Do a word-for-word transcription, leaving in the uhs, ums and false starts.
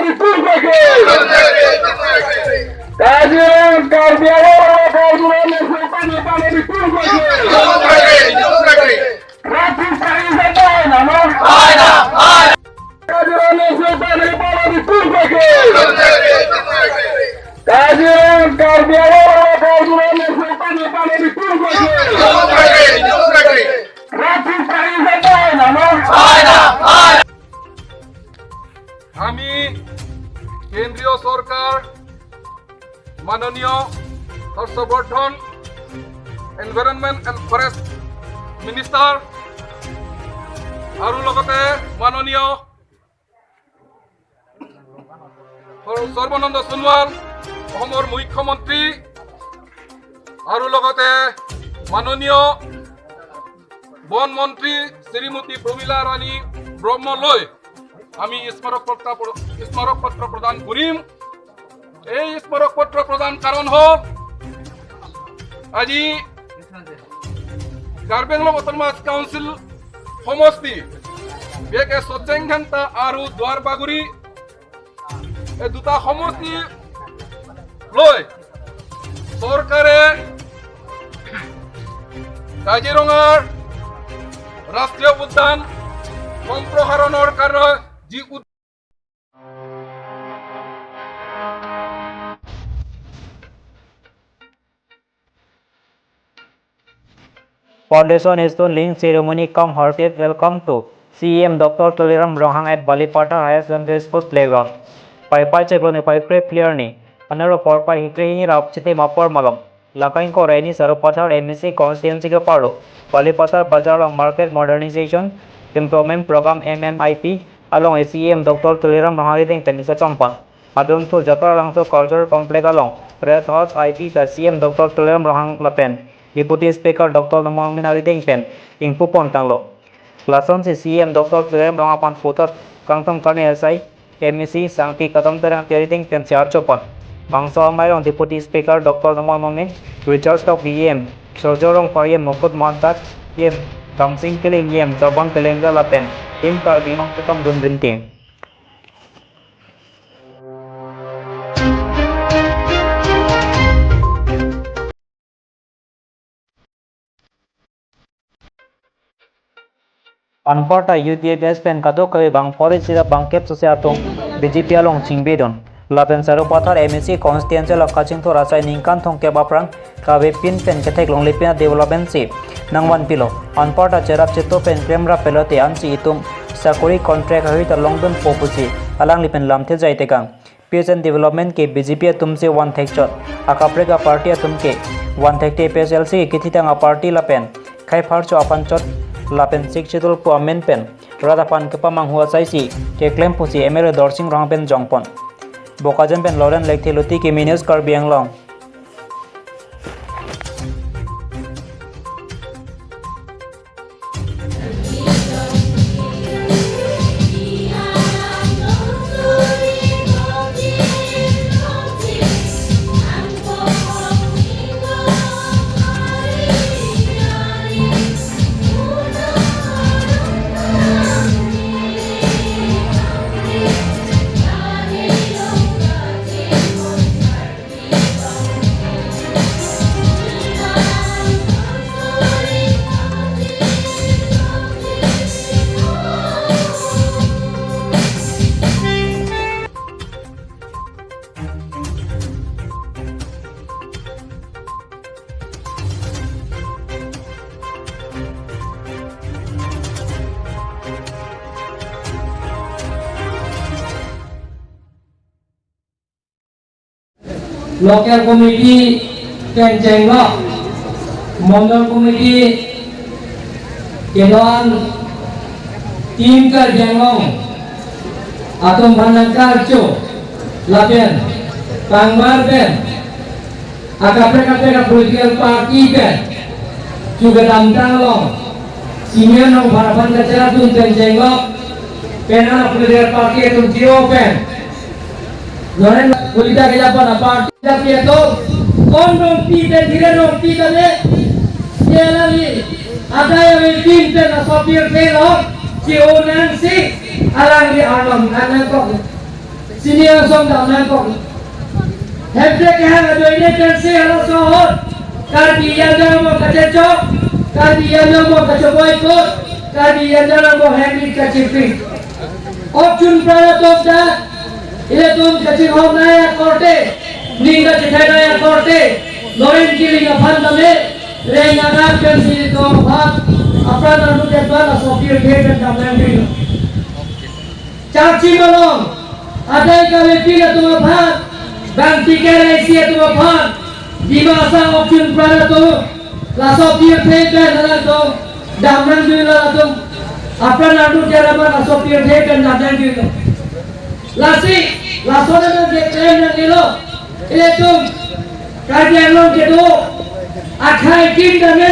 Nepali Congress! Kazirang Karbi Anglong, Kazirang Nepali Congress! Rapid Fire Action Bainam! Bainam! Bainam! Kazirang Nepali Congress! Kazirang Karbi Anglong, Kazirang Nepali Congress! Rapid Fire Action Bainam! Bainam! Bainam! আমি কেন্দ্ৰীয় চৰকাৰ মাননীয় Harshvardhan environment and forest minister আৰু লগতে মাননীয় সৰ-, সৰ্বানন্দ সোণোৱাল অসমৰ মুখ্যমন্ত্ৰী আৰু লগতে মাননীয় বন মন্ত্ৰী শ্ৰীমতী প্ৰমীলা ৰাণী ব্ৰহ্মলৈ আমি স্মাৰক পত্ৰ প্ৰ-, স্মাৰক পত্ৰ প্ৰদান কৰিম। এই স্মাৰক পত্ৰ প্ৰদান কাৰণ হ'ল আজি কাৰ্বি আংলং অট'নমাছ কাউন্সিল সমষ্টি, বিশেষকৈ চচেং ঘাংটা আৰু দুৱাৰ বাগৰি এই দুটা সমষ্টি লৈ চৰকাৰে কাজিৰঙাৰ ৰাষ্ট্ৰীয় উদ্যান সম্প্ৰসাৰণৰ কাৰণে যি উদ- Foundation Stone Laying Ceremony cum hearty welcome to C E M Doctor Tuliram Ronghang at Balipathar Higher Secondary School Playground. Paipai chiklo ni paikrep clear ni, anaro porpai hikri hini rap chiti mapor malom. Lakain ko Reni Sarupathar M A C constituency ke parlo Balipathar Bazar along Market Modernization Improvement Program M M I P along C E M Doctor Tuliram Ronghang arideng pen kachongpon. Adun thu Japralangso Cultural Complex along Rest House I P ta C E M Doctor Tuliram Ronghang lapen Deputy Speaker Doctor Numal Momin arideng pen ingpu pon tanglo. Lasonsi C E M Doctor Tuliram Ronghang aphan puthot kangthom karne asai M A C Sangti Kadom Terang arideng pensi archopon. Bangso amei along Deputy Speaker Doctor Numal Momin, Richard Tokbi E M, Surjya Rongphar E M, Mukut Mohan Thak E M, Kamsing Killing E M, Tobang Killing lapen Team Karbi Anglong ketom dun rinting. Anparta U T F S pen kadokave bang forest sira bangkep sose atum B J P along chingbedun. Lapen Sarupathar M A C constituency along kachingthur asai ningkan thomkep aphrang kavepin pen kethek longle pin a-development si nangvanpilo. Anparta cherap cheto pen kremrap pulote ansi itum sakori contract ahui ta longdunpo pusi alangli pen lamthe jai tekang. Peace and development ke B J P atum si van thekchot, akaprek a-party atum ke van thekte, A P H L C ke kethitang a-party lapen khai pharcho aphan chot lapen Sixth Schedule pu amen pen rat aphan kepamanghu asaisi keklem pusi M L A Dorsing Ronghang pen jongpon. Bokajan pen Loren Lekthe, Luti Kimi News, Karbi Anglong. Local committee pen chenglok, mondol committee kedo-an, Team Karbi Anglong atum aphan nangkarcho, lapen pangbar pen akaprek kaprek a-political party pen chu kedamtang along Senior Nongphan aphan kacharap dun pen chenglok, penang a-political party atum chiro pen Loren Kulita Kejapan a-party japi atum, Kon Rongpi pen Dhiren Rongpi tame, si alangli adai avepin pen laso pirthe along chi-o nangsi alangli arlong nangkok. Sini langsung dam nangkok. Hemprek kehang ajoine pensi halaso ahut Karbi Anglong mo kachechok, Karbi Anglong mo kachoboikot, Karbi Anglong mo hemri kachipri. Okchun prara tokda, ilitum kachinghon nangji akorte, ning kachethai nangji akorte, Loren Killing aphan tame, reng anak pensi ilitum aphan, apran anu ketban laso pirthe pen dam nangji. Charchi malong, adai kavepin atum aphan, bang T K R I C atum aphan, Dima Hasao Okchun prara atum, laso pirthe pen alangtum dam nangdunlo, latum apran ardu keraman laso pirthe pen dam nangdunlo. Lasi, laso nang declare nangnelo, ilitum Karbi Anglong kedo akhai kim tame,